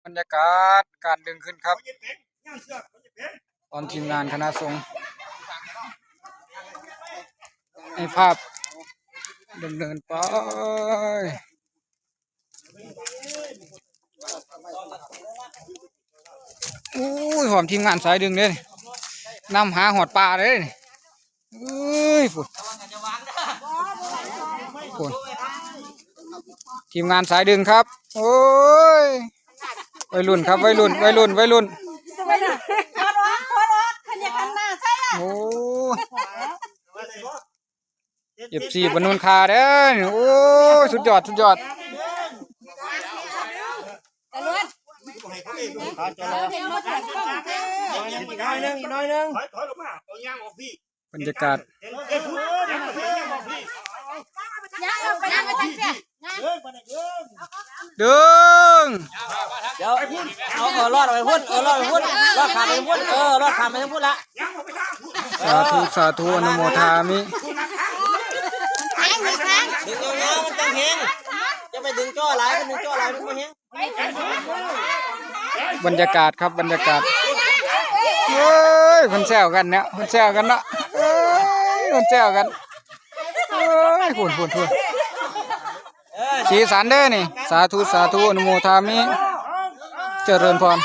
ບັນຍາກາດການດຶງຂຶ້ນຄັບ ຕອນທີມງານຄະນະສົງ ໃຫ້ພາບດຳເນີນໄປ. ໂອ້ຍ ພ້ອມທີມງານສາຍດຶງເດ້ ນຳຫາຮອດປ່າເດ້. ເອີຍ ພຸ້ນ ພຸ້ນ ທີມງານສາຍດຶງຄັບ. ໂອ້ຍ ໄວລຸ້ນຄັບ ໄວລຸ້ນ ໄວລຸ້ນ ໄວລຸ້ນ. ໂອ້ຍ ເອັຟຊີ ບ້ານໂນນຄາເດີ. ໂອ້ຍ ສຸດຍອດ ສຸດຍອດ. ອີກໜ້ອຍໜຶ່ງ ອີກໜ້ອຍໜຶ່ງ. ບັນຍາກາດ ດຶງ ດຽວ ເອົາ ເອົາລອດໄປພຸ້ນ ເອົາລອດໄປພຸ້ນ ລອດຂ້າມໄປພຸ້ນ ເອີ ລອດຂ້າມໄປພຸ້ນລະ. ສາທຸ ສາທຸ ອະນຸໂມທາມິ. ດຶງຍາວໆ ມັນຈັ່ງແຮງ ຢ່າໄປດຶງຈໍ້ຫຼາຍ ຄັນດຶງຈໍ້ຫຼາຍມັນບໍ່ແຮງ. ບັນຍາກາດຄັບ ບັນຍາກາດ. ເອີຍ ເພິ່ນແຊວກັນເນາະ ເພິ່ນແຊວກັນເນາະ. ເອີຍ ເພິ່ນແຊວກັນ. ເອີຍ ພຸ້ນ ພຸ້ນ ພຸ້ນ ສີສັນເດີນີ້. ສາທຸ ສາທຸ ອະນຸໂມທາມິ ຈະເລີນພອນ.